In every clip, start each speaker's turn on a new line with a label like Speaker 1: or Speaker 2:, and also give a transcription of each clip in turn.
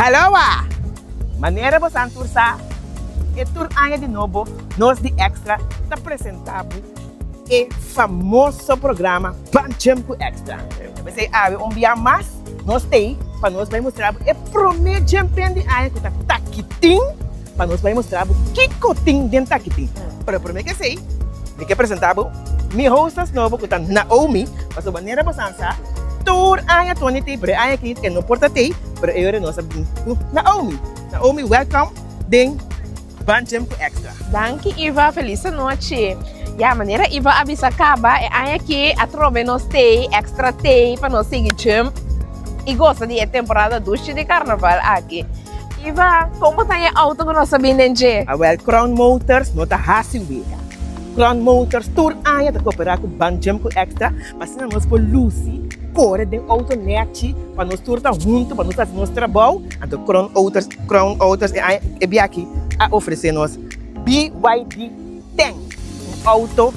Speaker 1: Haloa! Manera bosan tur sa, e tur aña di nobo nos di Extra ta presenta bo e famoso programa Ban Jump ku Extra. Ta p'esei awe un bia mas nos t'ei pa nos bai mustra bo e promé jumpen di aña ku ta Takitin, pa nos bai mustra bo kiko tin den Takitin. Pero promé ku esei mi ke presenta bo mi hostess nobo ku ta Naomi, pasobra manera bosan sa tur aña Tony t'ei pero e aña aki e no por ta t'ei, pero e ora nos a bin ku Naomi. Naomi welcome den Ban Jam ku Extra.
Speaker 2: Danki Iva, felis anochi. Ya, manera Iva a bisa kaba, e aña aki atrobe nos tei, extra tei pa nos sigui jump i gosa di e temporada dushi di karnaval aki. Iva, kon bo ta e auto ku nos a bin den dje?
Speaker 1: Awel, Crown Motors no ta hasi wega. Crown Motors tur aña ta koperá ku Ban Jam ku Extra pa asina nos por lusi, kore den auto nechi, pa nos tur ta huntu, pa nos hasi nos trabou. Anto Crown Motors, Crown Motors e aña e bia aki a ofresé nos BYD Ten, un auto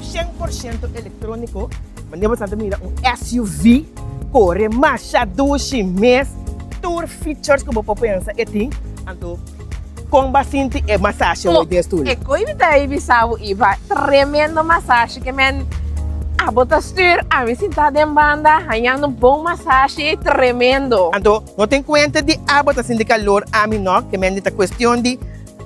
Speaker 1: 100% elektróniko. Manera bo ta mira un SUV kore masha dushi mes, tur features ku bo por pensa e tin. Anto kon bo a sinti e masashi hoy den stoel?
Speaker 2: E koe mi ta bisa bo Iva, tremendo masashi ke men abo ta stuur, ami sinta den banda hañando bon masashi, tremendo.
Speaker 1: Anto no ten kuenta di abo ta sinti kalor, ami no, ke men di ta kuestion di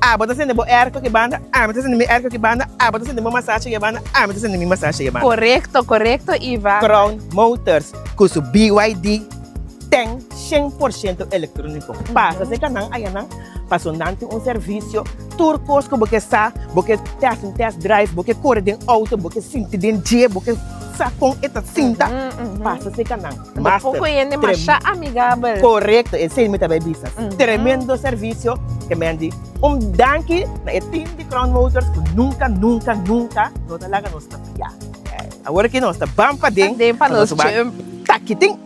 Speaker 1: Abo ta sende bo airco ki banda, ami ta sende mi airco ki banda, abo ta sende bo masashi ki banda, ami ta sende mi masashi ki banda.
Speaker 2: Korekto, korekto Iva.
Speaker 1: Crown Motors ku su BYD ten 100% elektroniko. Pasa serka nan ayanan paso nan tin un servisio tur kos ku bo ke sa, bo ke test un test drive, bo ke kore den outo, bo ke sinti den dje, bo ke sa kon e ta sinta, pasa serka nan.
Speaker 2: Master. Poko hende masha amigabel.
Speaker 1: Korekto, esei mi ta bai bisa. Tremendo servisio ke men di. Un danki na e team di Crown Motors ku nunka, nunka, nunka no ta laga nos papia. Awor aki nos ta ban paden
Speaker 2: pa nos jump.
Speaker 1: Takitin.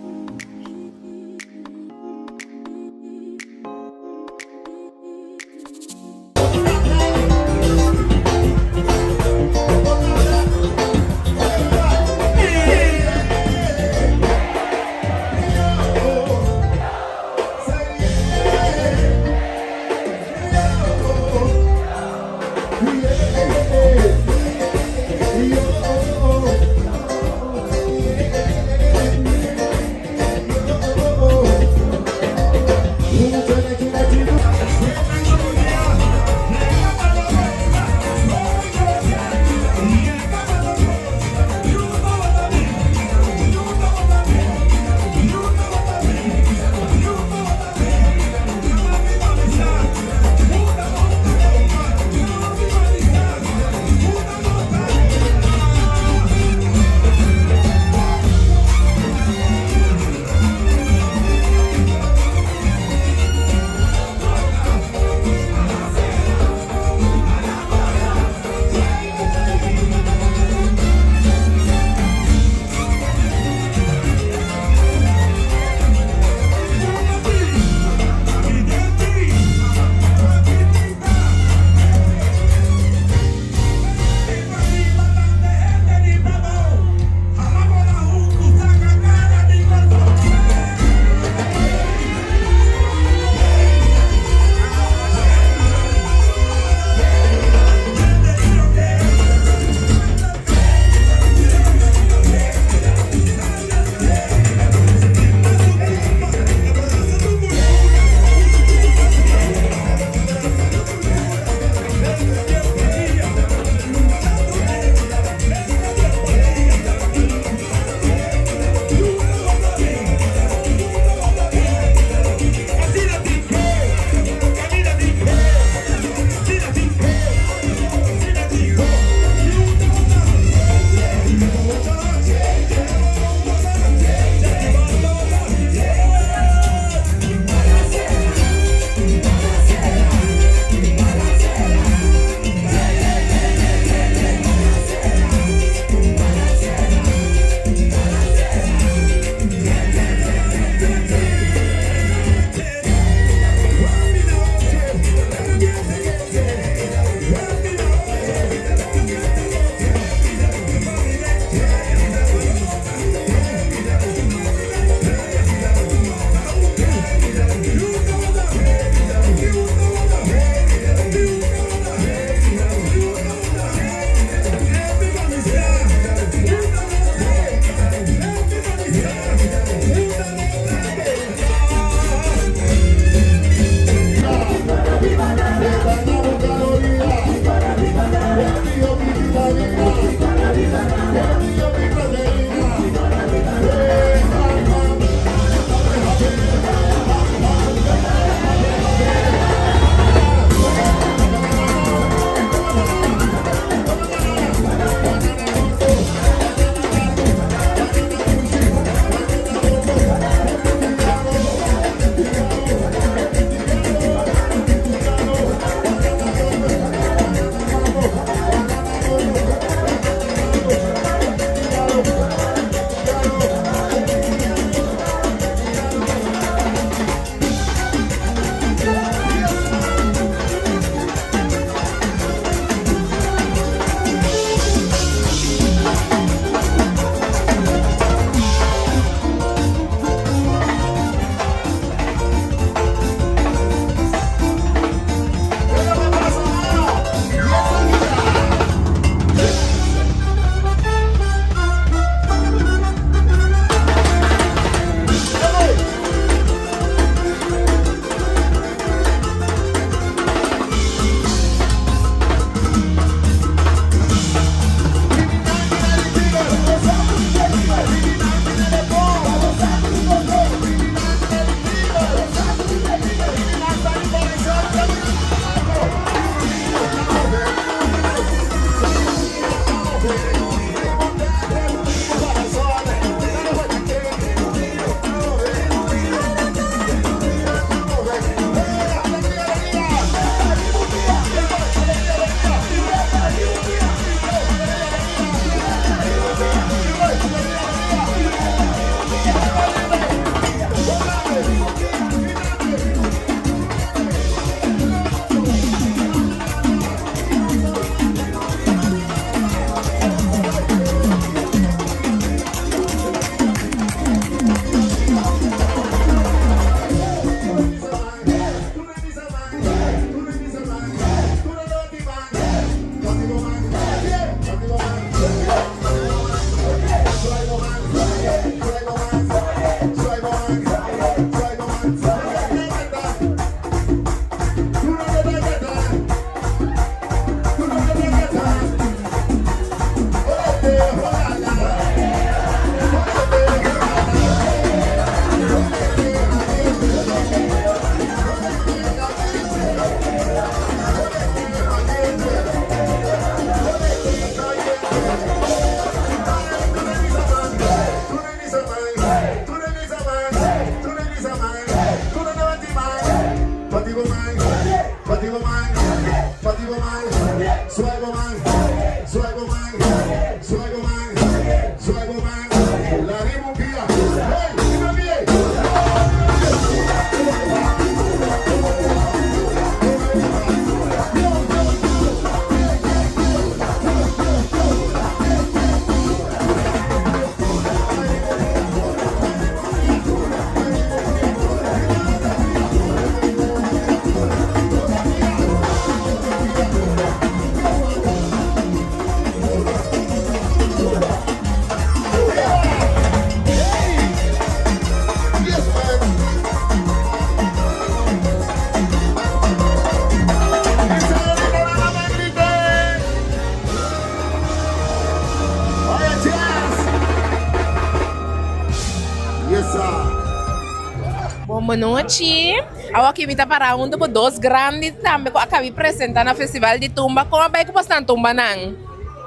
Speaker 2: Bon bonochi. Awo aki mi ta para hunto ku dos grandi tambe ku a kabi presenta na festival di tumba. Kon a bai ku bosnan tumbanan?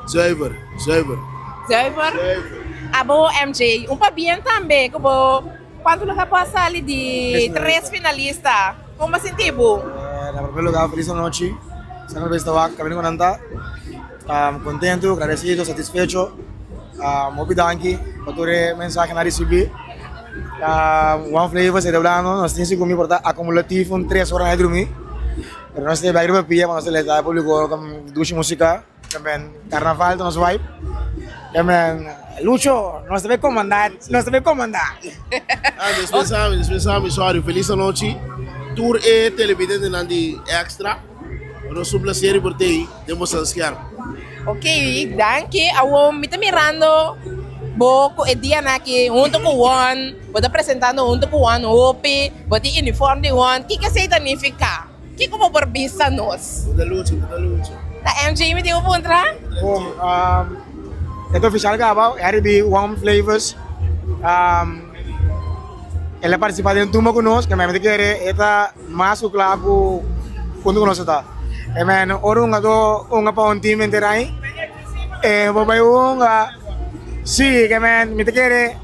Speaker 3: Zuiver, zuiver.
Speaker 2: Zuiver? Abo MJ, un pabien tambe ku bo kuantu luga bo a sali di tres finalista. Kon bo sinti bo?
Speaker 4: Na primer lugar felis anochi. Esnan ku ta wak kaminda ku nan ta. Contento, agradecido, satisfecho. Hopi danki pa tur e mensahe nan a ricibi. One Flavor celebrando nos tin segun mi por ta acumulativo un tres ora na drumi. Pero nos ta bai riba pia pa nos deleita e publico con dushi musica. Tamen carnaval ta nos vibe. Tamen Lucho nos ta bai comanda, nos ta bai comanda.
Speaker 3: Dispensami, dispensami, sorry. Feliz anochi tur e televidentenan di Extra. Nos un placer por tei den boso skerp.
Speaker 2: Ok, danki. Awor mi ta mirando bo ku e dianan aki hunto ku Juan, bo ta presentando hunto ku Juan hopi, bo tin uniform di Juan. Kiko esei ta nifiká? Kiko bo por bisa nos?
Speaker 3: Bo ta lucha, bo ta lucha.
Speaker 2: Ta MJ mi tin ku puntra?
Speaker 4: Bon, e ta ofishal kaba, e a ribi Juan Flavors. El a partisipá den tumba ku nos, kemey mi ta kere e ta. Mas ku kla ku punto ku nos a ta. E men ora un hungadó hunga pa un team henter ai, e bo bai hunga. Sí, ke men mi ta kere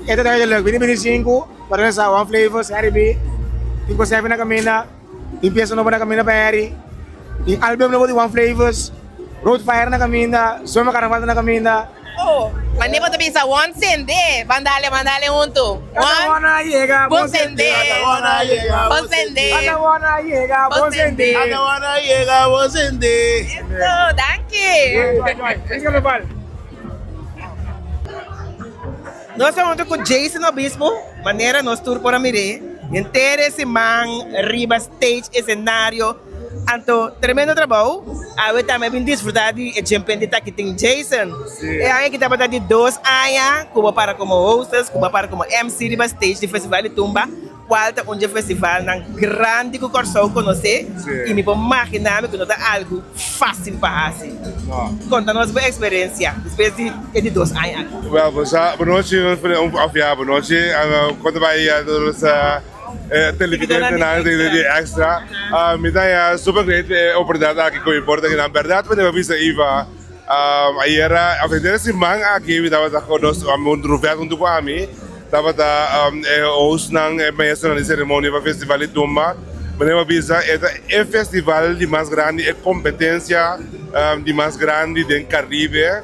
Speaker 4: e ta duidelijk. Binti 25 pa resa One Flavors, Harry B. Tin Josefi na kaminda, tin piesa nobo na kaminda pa Harry, tin album nobo di One Flavors, Road Fire na kaminda, Zomer Carnaval ta na kaminda.
Speaker 2: Oh, mane bo ta bisa one sende, ban dale, ban dale huntu.
Speaker 4: One,
Speaker 2: bon sende, bon sende,
Speaker 4: bon sende.
Speaker 3: Bon sende.
Speaker 2: Eso, danki.
Speaker 1: Nos ta huntu ku Jason Obispo, manera nos tur por a mir'é henter e siman riba stage, esenario. Anto tremendo trabou, awe tambe a bin disfruta di e djempen di Takitin Jason. E aña aki tabata di dos aña ku bo para komo hostess, ku bo para komo MC riba stage di Festival di Tumba, kual ta un dje festivalnan grandi ku Kòrsou konosé i mi por magina mi ku no ta algu fásil pa hasi. Konta nos bo eksperensia despues di e di dos aña aki.
Speaker 5: Wèl, bo sa, bonochi, òf ya, bonochi, kon ta bai nos Televidentenan di Extra. Mi ta haña super great e oportunidat aki ku mi por ta kinan. Bèrdat mi debe bisa Iva, ayera òf henter e siman aki mi tabata ku nos un Ruvèt huntu ku ami tabata e hostnan, e maestronan di seremonia pa Festival di Tumba. Mi debe bisa e ta e festival di mas grandi, e kompetensia di mas grandi den Karibe.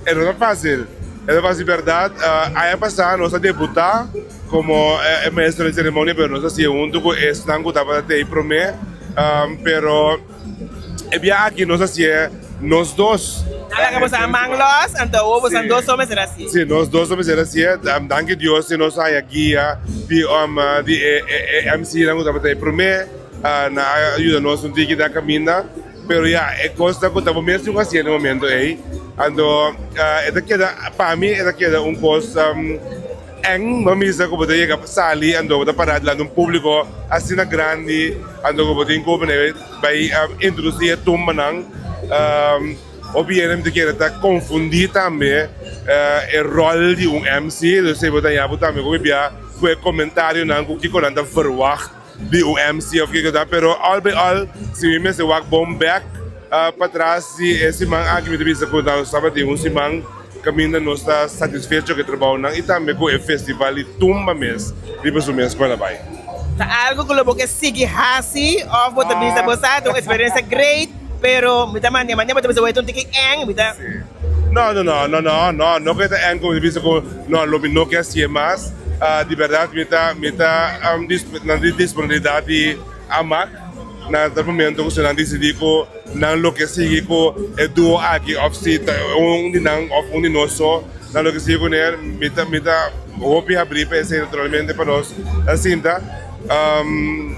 Speaker 5: E no ta fácil, e no ta fácil berdad. Aña pasá nos a debutá komo e maestro di seremonia, pero nos a hasié huntu ku esnan ku tabata tei promé. Pero e bia aki nos a hasié nos dos.
Speaker 1: Nan laga boso a man lòs, anto awor boso dos so mester hasié.
Speaker 5: Sí, nos dos so mester hasié. Danki Dios si nos a haña guia di e MC-nan ku tabata tei promé. Nan a yuda nos un tiki den kaminda. Pero ya, e kos ta ku ta bo mes tin ku hasié na e momento ei. Anto e ta keda, pa mi e ta keda un kos eng, bo misa ku bo ta yega pa sali anto bo ta pará dilanti un públiko asina grandi, anto ku bo tin ku bai introdusí e tumbanan. Hopi hende mi ta kere ta konfundí tambe e ròl di un MC, dus bo ta haña bo tambe ku bia ku e komentarionan ku kiko nan ta verwagt. Di un MC of kiko ta, pero al by al si mi mester wak bon bek patras di e siman aki mi ta bisa ku nos tabatin un siman kaminda nos ta satisfecho ku e trabounan i tambe ku e festival di tumba mes riba su mes ku el a bai.
Speaker 1: Ta algo ku lo bo ke sigui hasi of bo ta bisa bo sa ta un eksperensia great pero mi ta manda manda bo ta bisa bo e ta un tiki eng mi ta.
Speaker 5: No, no, no, no, no, no, no ku e ta enko mi ta bisa ku no, lo mi no ke hasié mas. Di bèrdat mi ta, mi ta na di disponibilidat di Amak na tal momento ku si nan disidí ku nan lo ke sigui ku e duo aki òf si ta un di nan òf un di nos so nan lo ke sigui kuné, mi ta, mi ta hopi habrí pa esei naturalmente pa nos ta sinta.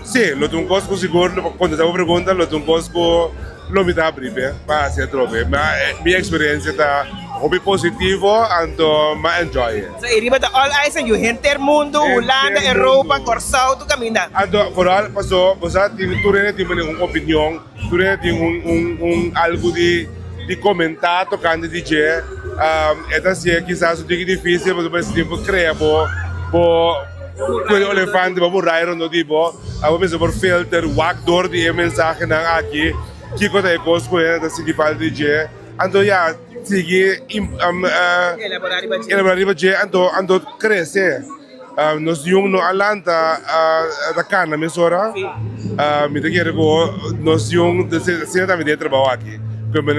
Speaker 5: Sí, lo ta un kos ku sigur, pa kontestá bo pregunta, lo ta un kos ku lo mi ta habrí p'e pa hasi atrobe. Ma mi eksperensia ta hopi positivo, anto m'a enjoy e.
Speaker 1: So e riba ta all eyes on you, henter mundu, Hulanda, Europa, Kòrsou, tur kaminda.
Speaker 5: Anto foral paso bo sa tin tur hende tin un opinion, tur hende tin un un algu di di komentá tokante di dje. E ta hasié kisas un tiki difísil pasobra bo tin ku krea bo bo Ku e olefante bo murai rondó di bo, abo mester por filter wak dor di e mensahenan aki kiko ta e kos ku hende ta sinti falta di dje. Anto ya, sigui elaborá riba dje anto anto krese. Nos yun no a lanta ta kana mesora. Mi ta kere ku nos yun asina tambe den e trabou aki.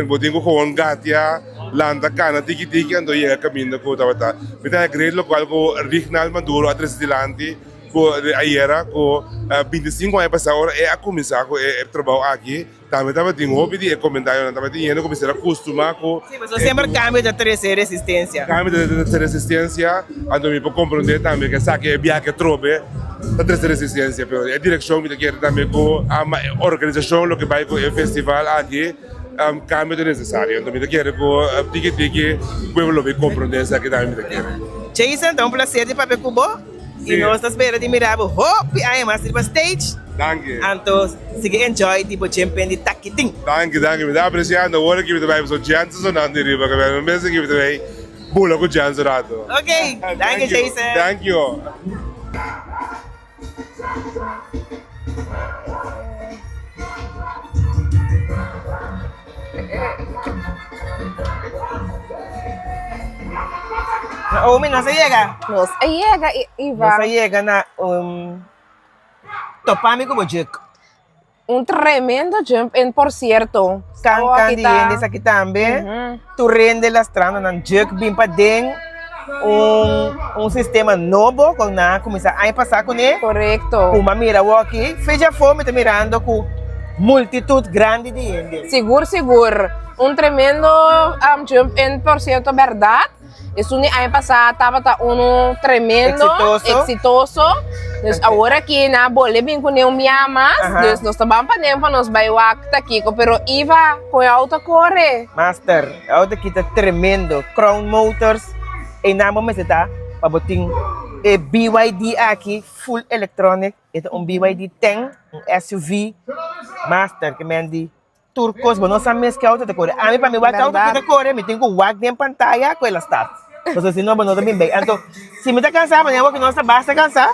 Speaker 5: Bo tin ku gewoon gatia. Lanta cana tiki tiki anto yega caminda cu tabata. Mi ta agree locual cu Rignald Maduro a trece dilanti cu ayera cu 25 aña pasa ora e a cuminsa cu e trabao aki tambe tabatin hopi di e comentarionan tabatin hende cu mester a custuma cu
Speaker 1: Si, pasobra semper cambio ta trece resistencia.
Speaker 5: Cambio ta trece resistencia anto mi por comprende tambe cu esaki e biaha atrobe ta trece resistencia pero e direccion mi ta kere tambe cu organisacion loke bay cu e festival aki. Cambio ta necesario, enton mi ta kere cu tiki tiki pueblo lo bay comprende esaki tambe mi ta kere.
Speaker 1: Jason, ta un placer di papia cu bo y nos ta spera di mira bo hopi aña mas riba stage.
Speaker 5: Danki.
Speaker 1: Anto sigui enjoy di bo djempen di takitin.
Speaker 5: Danki, danki. Mi ta apreciando awor aki mi ta bay pasobra Jensen sonando di riba caminda. Mi mester ki mi ta bay bula cu Jensen un rato.
Speaker 1: Ok, danki Jason.
Speaker 5: Thank you.
Speaker 1: Naomi, nos a yega.
Speaker 2: Nos a yega, Iva.
Speaker 1: Nos a yega na um, Topami ku bo juk.
Speaker 2: Un tremendo jump in por cierto.
Speaker 1: Kan kan di hende esaki tambe. Tur hende lastrando nan juk bin paden. Un un sistema nobo ku nan a kuminsá aña pasá kuné.
Speaker 2: Korekto.
Speaker 1: Ku mi a mira awor aki fecha afó mi ta mirando ku multitut grandi di hende.
Speaker 2: Sigur sigur. Un tremendo jump in por cierto bèrdat. Esun di aña pasá tabata unu tremendo,
Speaker 1: Exitoso.
Speaker 2: exitoso. Dus
Speaker 1: Ok.
Speaker 2: awor aki na bolbe bin kuné un bia mas.
Speaker 1: Aha.
Speaker 2: Dus nos ta ban paden pa nos bai wak ta kiko. Pero Iva, kon e auto a kore?
Speaker 1: Master, e auto aki ta tremendo. Crown Motors, einan bo mester ta pa bo tin e BYD aki full electronic. E ta un BYD Tang, un SUV. Master, ke men di Tur kos bo no sa mes ke auto ta kore. Ami pa mi wak auto ki ta kore mi tin ku wak den pantaya ku el a start. Pasobra si no bo no ta bin bei. Anto si mi ta kansa manera wak nos ta basta kansa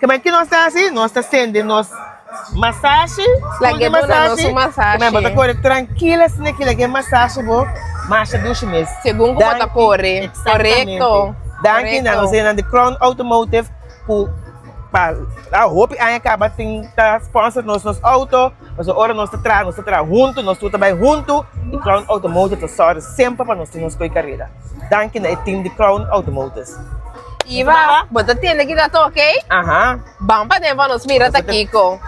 Speaker 1: ke bai ki nos ta hasi nos ta sende nos masashi stoel di masashi ke bai bo ta kore trankil asina ki lag'e masashi bo masha dushi mes.
Speaker 2: Segun ku bo ta kore. Korekto.
Speaker 1: Danki na nos hendenan di Crown Automotive ku pa hopi aña kaba tin ta sponsor nos nos auto. Pasobra ora nos ta traha, nos ta traha huntu, nos tur ta bai huntu i Crown Automotive ta sòru semper pa nos tin nos koi karera. Danki na e team di Crown Automotive.
Speaker 2: Iva, bo ta tende ki ta toke?
Speaker 1: Aha.
Speaker 2: Ban paden pa nos mira ta kiko.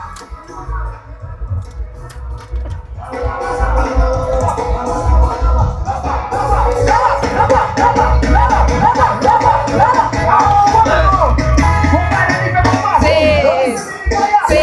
Speaker 2: Sí.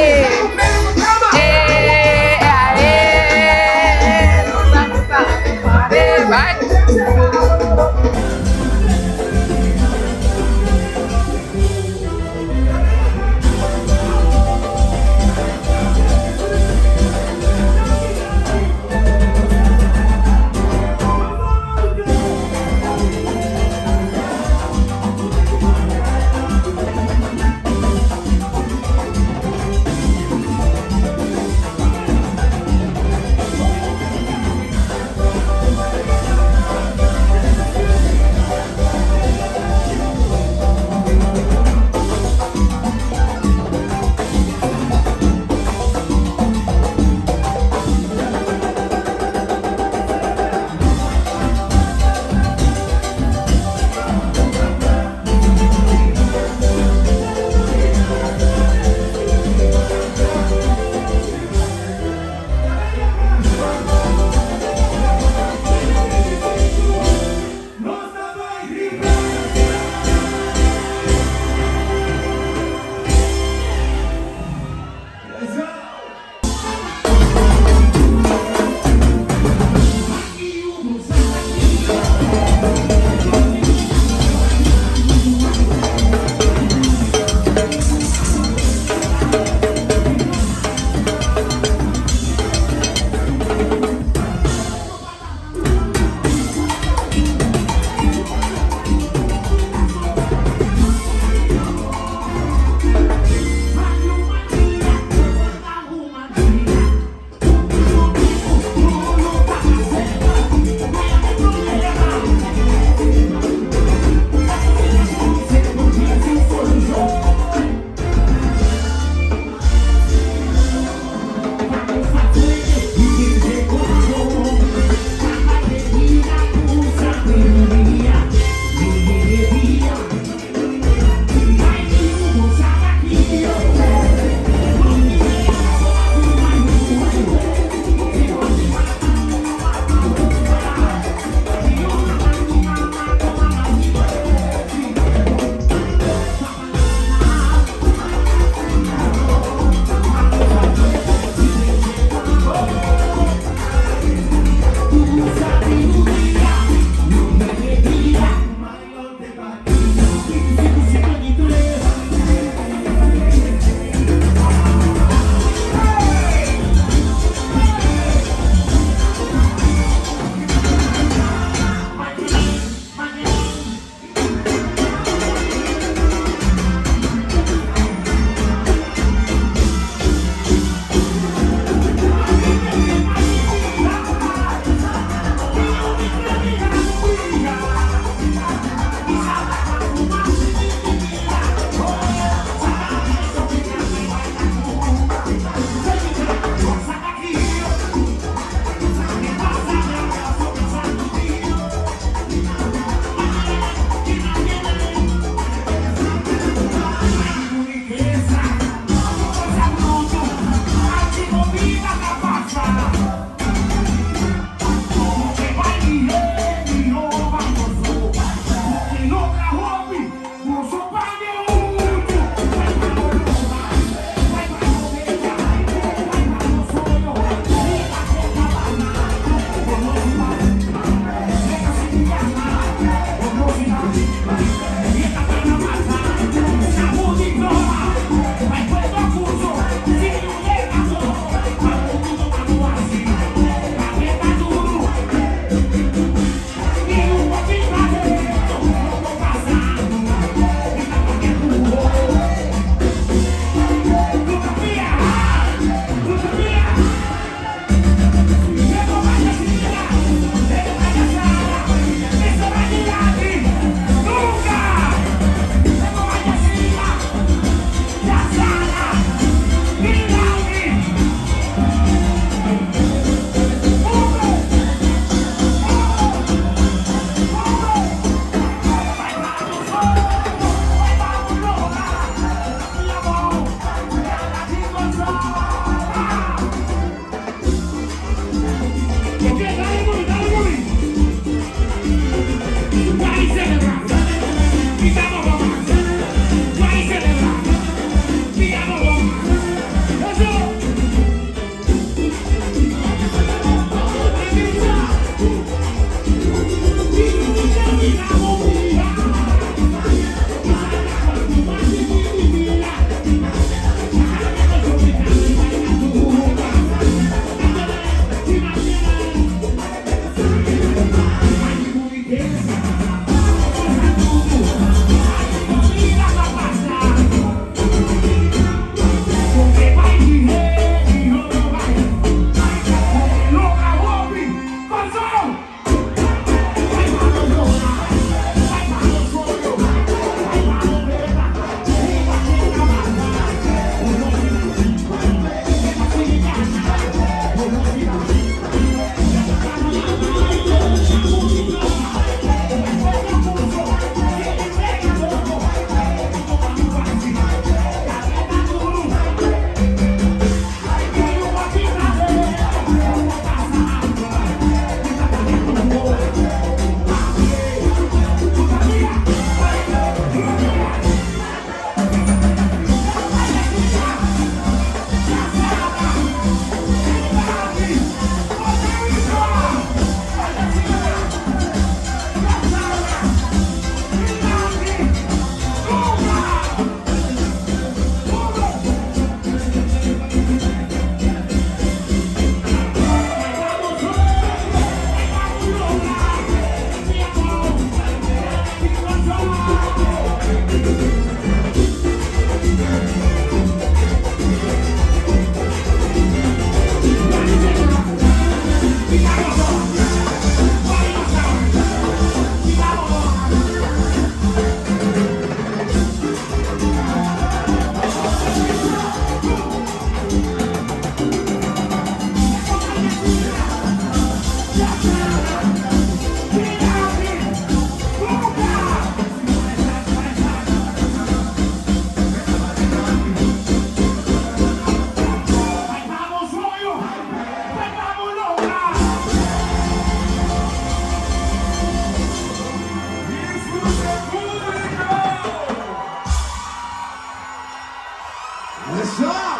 Speaker 6: Let's go!